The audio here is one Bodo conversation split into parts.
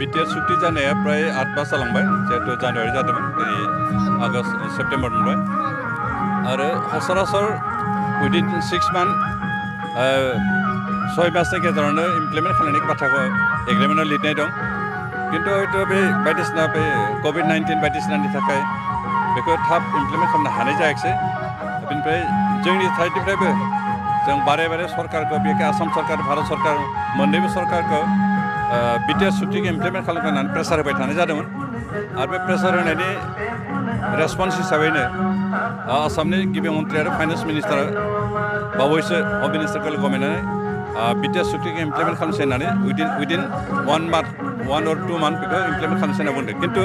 बिटिआर सुक्ति जानाया प्राय 8 मास जालांबाय जिहेतु जानुवारि जादोंमोन दिनै आगस्ट सेप्टेम्बर मोनबाय आरो सरासर उइदिन 6 मान्थ 6 मासनि गेजेरावनो इमप्लिमेन्ट खालामनायनि बाथ्राखौ एग्रिमेन्टआव लिरनाय दं किन्तु हयथ' बे बायदिसिना बे कभिड-19 बायदिसिनानि थाखाय बेखौ थाब इमप्लिमेन्ट खालामनो हानाय जायाखिसै बेनिफ्राय जोंनि साइडनिफ्रायबो जों बारे बारे सरकारखौ बेखौ आसाम सरकार भारत सरकार मोननैबो सरकारखौ बिटिआर सुक्तिखौ इमप्लिमेन्ट खालामनो होननानै प्रेसार होबाय थानाय जादोंमोन आरो बे प्रेसार होनायनि रेसपन्स हिसाबैनो आसामनि गिबि मन्थ्रि आरो फाइनान्स मिनिस्टारा बावैसो हम मिनिस्टारखौ लोगो हमनानै बिटिआर सुक्तिखौ इमप्लिमेन्ट खालामसै होननानै उइदिन 1 मान्थ 1 or 2 मान्थ बेखौ इमप्लिमेन्ट खालामसै होनना बुंदों किन्तु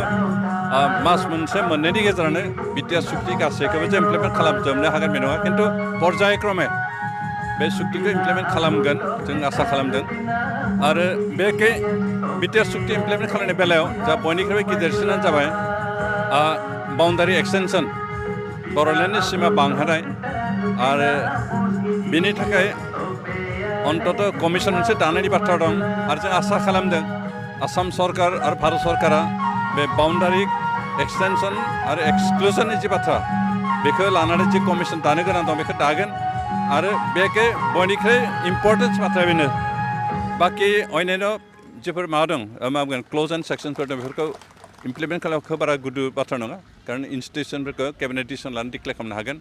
मास मोनसे मोननैनि गेजेरावनो बिटिआर सुक्ति गासैखौबो जों इमप्लिमेन्ट खालामजोबनो हागोन बे नङा किन्तु पर्यायक्रमे बे सुक्तिखौ इमप्लिमेन्ट खालामगोन जों आसा खालामदों आरो बे बिटिआर सुक्ति इमप्लिमेन्ट खालामनाय बेलायाव जा बयनिख्रुइबो गिदिरसिनानो जाबाय बाउन्डारि एक्सटेनसन बर'लेण्डनि सिमा बांहोनाय आरो बिनि थाखाय अन्तत कमिसन मोनसे दानायनि बाथ्रा दं आरो जों आसा खालामदों आसाम सरकार आरो भारत सरकारा बे बाउन्डारि एक्सटेनसन आरो एक्सक्लुजननि जि बाथ्रा बेखौ लानानै जि कमिसन दानो गोनां दं बेखौ दागोन आरो बेखे बयनिख्रुइ इम्पर्टेन्स बाथ्राया बेनो बाखि अन्यान्य जिफोर माबा दं मा बुंगोन क्ल'ज एन्ड सेक्सनफोर दं बेफोरखौ इमप्लिमेन्ट खालामनायाव बारा गुदु बाथ्रा नङा खारन इन्स्टिटिउसनफोरखौ केबिनेट डिसिसन लानानै डिक्लेयार खालामनो हागोन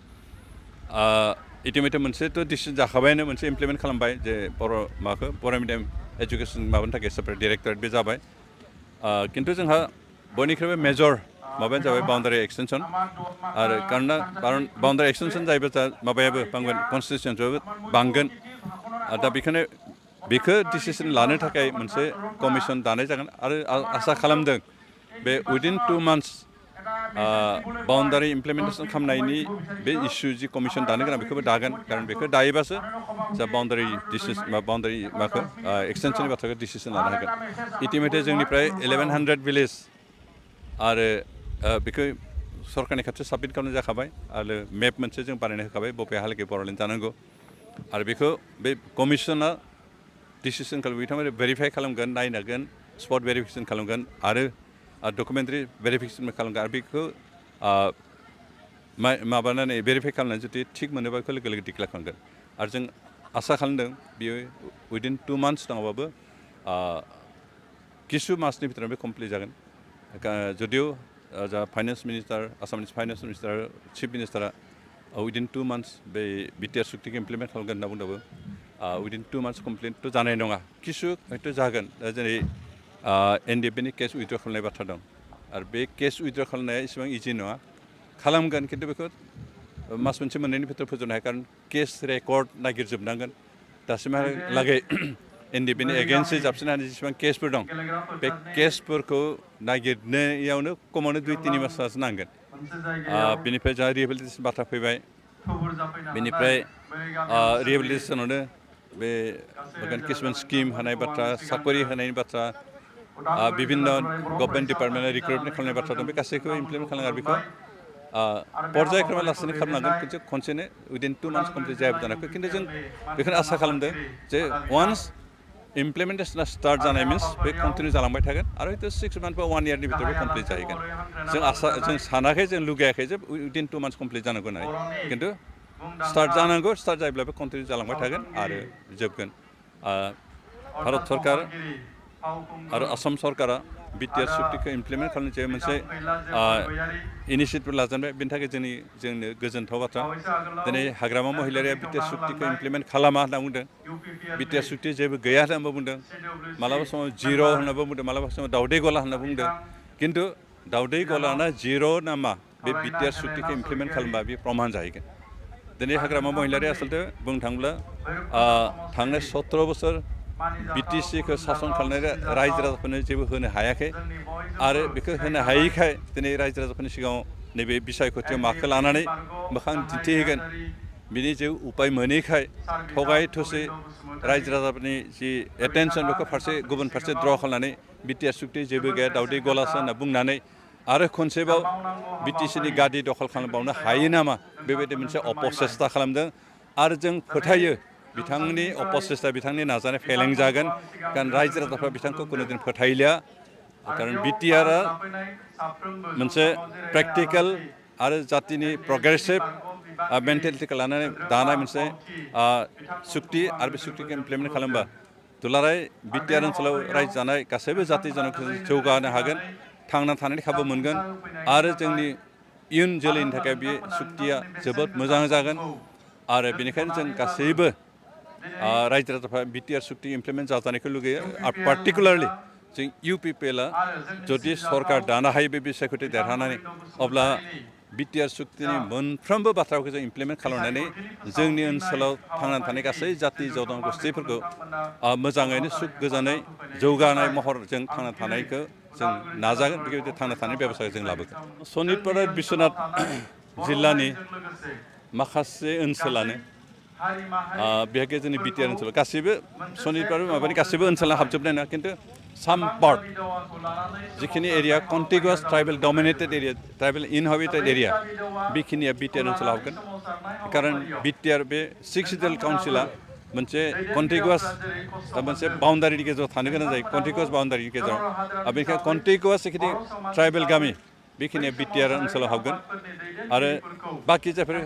इटिमेट मोनसेथ' डिसिसन जाखाबायानो मोनसे इमप्लिमेन्ट खालामबाय जे बर' मिडियाम एजुकेसन माबानि थाखाय सेपारेट डिरेक्टरेट बे जाबाय किन्तु जोंहा बयनिख्रुइबो मेजर माबायानो जाबाय बाउन्डारि एक्सटेनसन आरो कारणा बाउन्डारि एक्सटेनसन जायोबा माबायाबो बांगोन कनस्टिटिउसनआबो बांगोन दा बेखायनो बेखौ डिसिसन लानो थाखाय मोनसे कमिसन दानाय जागोन आरो आसा खालामदों बे उइदिन 2 मान्थस बाउन्डारि इमप्लिमेन्टेसन खालामनायनि बे इस्यु जि कमिसन दानो गोनां बेखौबो दागोन खारन बेखौ दायोबासो जा बाउन्डारि बाउन्डारि माखौ एक्सटेनसननि बाथ्राखौ डिसिसन लानो हागोन इटिमेटे जोंनिफ्राय 1100 भिलेज आरो बेखौ सरकारनि खाथियाव साबमिट खालामनाय जाखाबाय आरो मेप मोनसे जों बानायना होखाबाय बबेहालागै बर'लेण्ड जानांगौ आरो बेखौ बे कमिसना डिसिसनखौ बिथांमोना भेरिफाइ खालामगोन नायनांगोन स्पट भेरिफिकेसन खालामगोन आरो डकुमेन्टारि भेरिफिकेसन खालामगोन आरो बेखौ माबानानै भेरिफाइ खालामनानै जुदि थिग मोनोबा बेखौ लोगो लोगो डिक्लेयार खालामगोन आरो जों आसा खालामदों बेयो उइदिन 2 मान्थस नङाबाबो किसु मासनि भितराव बे कमप्लिट जागोन जुदिও जा फाइनान्स मिनिस्टार आसामनि फाइनान्स मिनिस्टार चिफ मिनिस्टारा उइदिन 2 मान्थस बे बिटिआर सुक्तिखौ इमप्लिमेन्ट खालामगोन होनना बुंदोंबो उइदिन 2 मान्थस कमप्लिटथ' जानाय नङा किसु हयथ' जागोन जेरै एनडिएफबिनि केस उइथड्र खालामनाय बाथ्रा दं आरो बे केस उइथड्र खालामनाया इसेबां इजि नङा खालामगोन किन्तु बेखौ मास मोनसे मोननैनि भितराव फोजोबनो हाया खारन केस रेकर्ड नागिरजोबनांगोन दासिमहालागै एनडिएफबिनि एगेन्स्टै जाबसिननानै जेसेबां केसफोर दं बे केसफोरखौ नागिरनायावनो खमावनो 2-3 माससो नांगोन बेनिफ्राय जोंहा रिहेबिलिटेसन बाथ्रा फैबाय बेनिफ्राय रिहेबिलिटेसनावनो बे किसुमान स्किम होनाय बाथ्रा साकरि होनायनि बाथ्रा बिभिन्न गभर्नमेन्ट डिपार्टमेन्टआ रिक्रुटमेन्ट खालामनाय बाथ्रा दं बे गासैखौबो इमप्लिमेन्ट खालामो आरो बेखौ पर्यायक्रमे लासैनो खालामनांगोन खनसे खनसेनो उइदिन 2 मान्थस कमप्लिट जायाबो जानो हागौ किन्तु जों बेखौनो आसा खालामदों जे वान्स इमप्लिमेन्टेसना स्टार्ट जानाय मिन्स बे कन्टिनिउ जालांबाय थागोन आरो हयथ' 6 मान्थ बा 1 इयारनि भितराव कमप्लिट जाहैगोन जों सानाखै जों लुगैयाखै जे उइदिन 2 मान्थस कमप्लिट जानांगौ होननानै किन्तु स्टार्ट जानांगौ स्टार्ट जायोब्ला बे कन्टिनिउ जालांबाय थागोन आरो जोबगोन भारत सरकार आरो आसाम सरकारा बिटिआर सुक्तिखौ इमप्लिमेन्ट खालामनो थाखाय मोनसे इनिसियेटिभ लाजेनबाय बेनि थाखाय जोंनो गोजोनथाव बाथ्रा दिनै हाग्रामा महिलारिया बिटिआर सुक्तिखौ इमप्लिमेन्ट खालामा होनना बुंदों बिटिआर सुक्ति जेबो गैया होननाबो बुंदों मालाबा समाव जिर' होननाबो बुंदों मालाबा समाव दावदै गला होनना बुंदों किन्तु दावदै गला ना जिर' ना मा बे बिटिआर सुक्तिखौ इमप्लिमेन्ट खालामबा बे प्रमान जाहैगोन दिनै हाग्रामा महिलारिया आसलथे बुंनो थाङोब्ला थांनाय 17 बोसोर बिटिसिखौ सासन खालामनाय रायजो राजाफोरनो जेबो होनो हायाखै आरो बेखौ होनो हायैखाय दिनै रायजो राजाफोरनि सिगाङाव नैबे बिसायख'थियाव माखौ लानानै मोखां दिन्थिहोगोन बिनि जेबो उपाय मोनैखाय थगाय थुसि रायजो राजाफोरनि जि एटेनसन बेखौ गुबुन फारसे द्र' खालामनानै बिटिआर सुक्ति जेबो गैया दावदै गलासो होनना बुंनानै आरो खनसेबाव बिटिसिनि गादि दखल खालामबावनो हायो नामा बेबायदि मोनसे अपसेस्टा खालामदों आरो जों फोथायो बिथांनि अपसेस्टा बिथांनि नाजानाय फेलें जागोन कारण रायजो राजाफ्रा बिथांखौ कुनुदिन फोथायलिया कारण बिटिआरआ मोनसे प्रेक्टिकल आरो जातिनि प्रग्रेसिभ मेन्टेलिटिखौ लानानै दानाय मोनसे सुक्ति आरो बे सुक्तिखौ इमप्लिमेन्ट खालामबा दुलाराय बिटिआर ओनसोलाव रायजो जानाय गासैबो जाति जनखौ जौगानो हागोन थांना थानायनि खाबु मोनगोन आरो जोंनि इयुन जोलैनि थाखाय बे सुक्तिया जोबोद मोजां जागोन आरो बेनिखायनो जों गासैबो रायजो राजाफ्रा बिटिआर सुक्ति इमप्लिमेन्ट जाजानायखौ लुगैयो आरो पार्टिकुलारलि जों इउपिपिएलआ जुदि सरकार दानो हायो बे बिसायख'थि देरहानानै अब्ला बिटिआर सुक्तिनि मोनफ्रोमबो बाथ्राखौ जों इमप्लिमेन्ट खालामनानै जोंनि ओनसोलाव थांनानै थानाय गासै जाति जनगोष्ठिफोरखौ मोजाङैनो सुख गोजोनै जौगानाय महरजों थांना थानायखौ जों नाजागोन बेबायदि थांना थानायनि बेबस्थाखौ जों लाबोगोन सनितपारा बिश्वनाथ जिल्लानि माखासे ओनसोलानो बेहाय जोंनि बिटिआर ओनसोलाव गासैबो सनितपारा माबानि गासैबो ओनसोला हाबजोबनाय नङा खिन्थु साम पार्ट जिखिनि area contiguous tribal dominated area tribal inhabited area बेखिनिया बिटिआर ओनसोलाव हाबगोन कारण बिटिआर बे सिक्स सिडिउल काउन्सिला मोनसे कन्टिगुवास मोनसे बाउन्डारिनि गेजेराव थानो गोनां जायो कन्टिगुवास बाउन्डारिनि गेजेराव बेनिखायनो कन्टिगुवास जिखिनि ट्राइबेल गामि बेखिनिया बिटिआर ओनसोलाव हाबगोन आरो बाखि जायफोर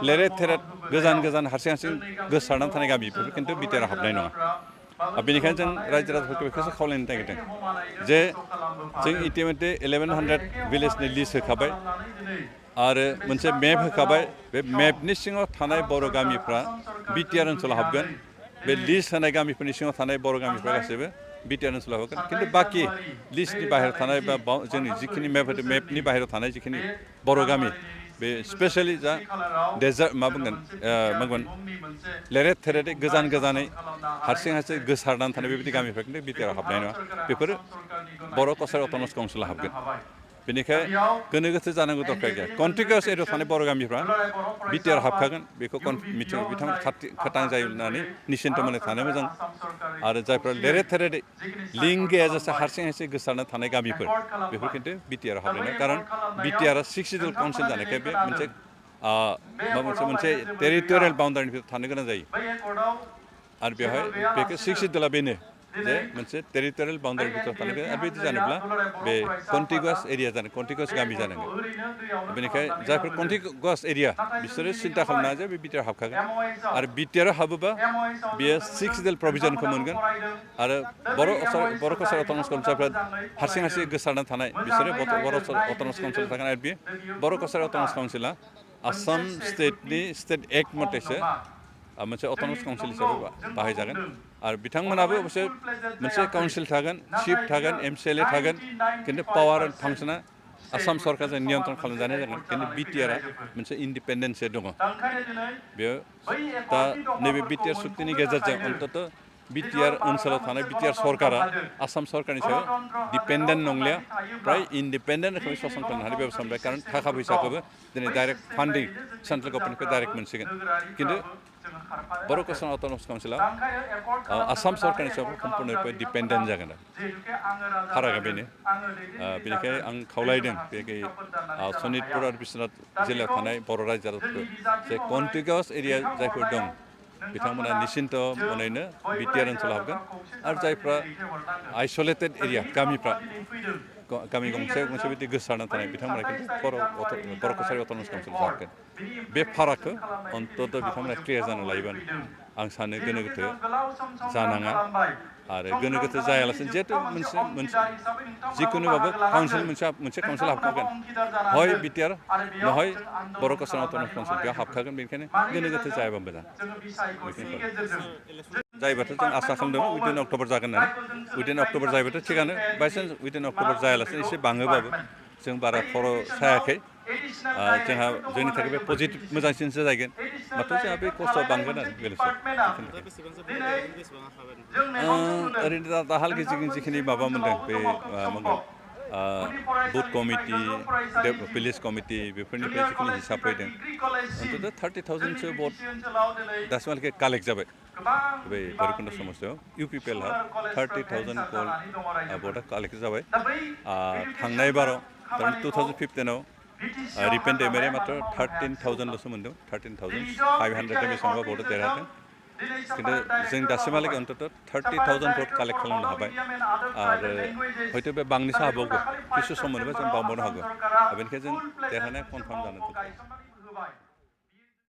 लेरेट थेरेट गोजान गोजान हारसिं हारसिं गोसारनानै थानाय गामि बेफोर खिन्थु बिटिआर हाबनाय नङा बेनिखायनो जों रायजो राजाफोरखौ बेखौसो खावलायनो नागिरदों जे जों इतिमध्य 1100 भिलेजनि लिस्ट होखाबाय आरो मोनसे मेप होखाबाय बे मेपनि सिङाव थानाय बर' गामिफ्रा बिटिआर ओनसोलाव हाबगोन बे लिस्ट होनाय गामिफोरनि सिङाव थानाय बर' गामिफ्रा गासैबो बिटिआर ओनसोलाव हाबगोन खिन्थु बाखि लिस्टनि बाहेरायाव थानाय बा जोंनि जिखिनि मेप होदों मेपनि बाहेरायाव थानाय जिखिनि बर' गामि बे स्पेसियेलि जा डेजार्ट मा बुंगोन लेरेट थेरेट गोजान गोजानै हारसिं हारसिं गोसारनानै थानाय बेबायदि गामिफ्रा खिन्थु बिटिआराव हाबनाय नङा बेफोरो बर' कसारि अट'नमास काउन्सिलाव हाबगोन बेनिखायनो गोनो गोथो जानांगौ दरकार गैया कन्टिगुवास एरियायाव थानाय बर' गामिफ्रा बिटिआर हाबखागोन बेखौ बिथांमोन खाथां जायो होननानै निश्चिन्त मोनै थानो मोजां आरो जायफ्रा लेरेट थेरेट लिंक गैयाजासे हारसिं हारसिं गोसारना थानाय गामिफोर बेफोर खिन्थु बिटिआर हाबनाय नङा कारण बिटिआरआ सिक्स सिडिउल काउन्सिल जानायखाय बे मोनसे मोनसे टेरिटरियेल बाउन्डारिनिफ्राय थानो गोनां जायो आरो बेवहाय बेखौ सिक्स सिडिउला बेनो जे मोनसे टेरिटरियेल बाउन्डारि भितराव थानांगोन आरो बेबायदि जानोब्ला बे कन्टिगुवास एरिया जानो कन्टिगुवास गामि जानांगोन बेनिखायनो जायफोर कन्टिगुवास एरिया बिसोरो सिन्था खालामनाङा जे बे बिटिआर हाबखागोन आरो बिटिआर हाबोबा बेयो सिक्स सिडिउल प्रभिजनखौ मोनगोन आरो बर' कसारि अट'नमास काउन्सिलफ्रा हारसिं हारसिं गोसारनानै थानाय बिसोरो बर' अट'नमास काउन्सिल थागोन आरो बे बर' कसारि अट'नमास काउन्सिला आसाम स्टेटनि स्टेट एक्ट मथेसो मोनसे अट'नमास काउन्सिल हिसाबै बाहायजागोन आरो बिथांमोनाबो अबसे मोनसे काउन्सिल थागोन चिफ थागोन एमसिएलए थागोन खिन्थु पावार फांसना आसाम सरकारजों नियन्त्रण खालामजानाय जागोन खिन्थु बिटिआरआ मोनसे इन्डिपेन्डेन्सै दङ बेयो दा नैबे बिटिआर सुक्तिनि गेजेरजों अन्तत बिटिआर ओनसोलाव थानाय बिटिआर सरकारा आसाम सरकारनि सायाव डिपेन्डेन्ट नंलिया प्राय इन्डिपेन्डेन्ट रोखोमै शासन खालामनो हानाय बेबस्था मोनबाय कारण थाखा फैसाखौबो दिनै डाइरेक्ट फान्डिं सेन्ट्रेल गभर्नमेन्टनिफ्राय डाइरेक्ट मोनसिगोन खिन्थु बर' कसारि अट'नमास काउन्सिला आसाम सरकारनि सायाव सम्पुर्णयै डिपेन्डेन्ट जागोन फारागा बेनो बेनिखायनो आं खावलायदों बे सनितपुर आरो बिश्वनाथ जिल्लायाव थानाय बर' रायजो राजाफोरखौ जे कन्टिगुवास एरिया जायफोर दं बिथांमोना निश्चिन्त मनैनो बिटिआर ओनसोलाव हाबगोन आरो जायफ्रा आइस'लेटेड एरिया गामिफ्रा गामि गंसे बिदि गोसारना थानाय बिथांमोना खिन्थु बर' कसारि अट'नमास काउन्सिलाव हाबगोन बे फारागखौ अन्तत बिथांमोना क्लियार जाना लायोबानो आं सानो गोनो गोथो जानाङा आरो गोनो गोथो जायालासेनो जिहेतु मोनसे जिखुनुबाबो काउन्सिल मोनसे काउन्सिल हाबखागोन हय बिटिआर नहय बर' कसारि अट'नमास काउन्सिल बेयाव हाबखागोन बेनिखायनो गोनो गोथो जायाबा मोजां जायोबाथ' जों आसा खालामदोंमोन उइदिन अक्ट'बर जागोन होननानै उइदिन अक्ट'बर जायोबाथ' थिगानो बायसान्स उइदिन अक्ट'बर जायालासेनो एसे बाङोबाबो जों बारा खर' सायाखै जोंहा जोंनि थाखाय बे पजिटिभ मोजांसिनसो जागोन माथो जोंहा बे खस्थ' बांगोन आरो बेल'सो ओरैनो दाहालागै जिखिनि माबा मोनदों बे बुथ कमिटि भिलेज कमिटि बेफोरनिफ्राय जिखिनि हिसाब फैदों अन्तत 30,000सो भट दासिमहालागै कालेक्ट जाबाय बे भैरबकुन्द समस्तियाव इउपिपिएलहा 30,000 भटआ कालेक्ट जाबाय थांनाय बाराव 2015आव रिपेन डेमेरे मात्र 13,000ल'सो मोनदों 13,500 बेसेबांबा भटआ देरहादों खिन्थु जों दासिमहालागै अन्तत 30,000 भट कालेक्ट खालामनो हाबाय आरो हयथ' बे बांनोसो हाबावगौ किसु सम मोनोबा जों बांबावनो हागौ बेनिखायनो जों देरहानाया कनफार्म जानानै दंखायो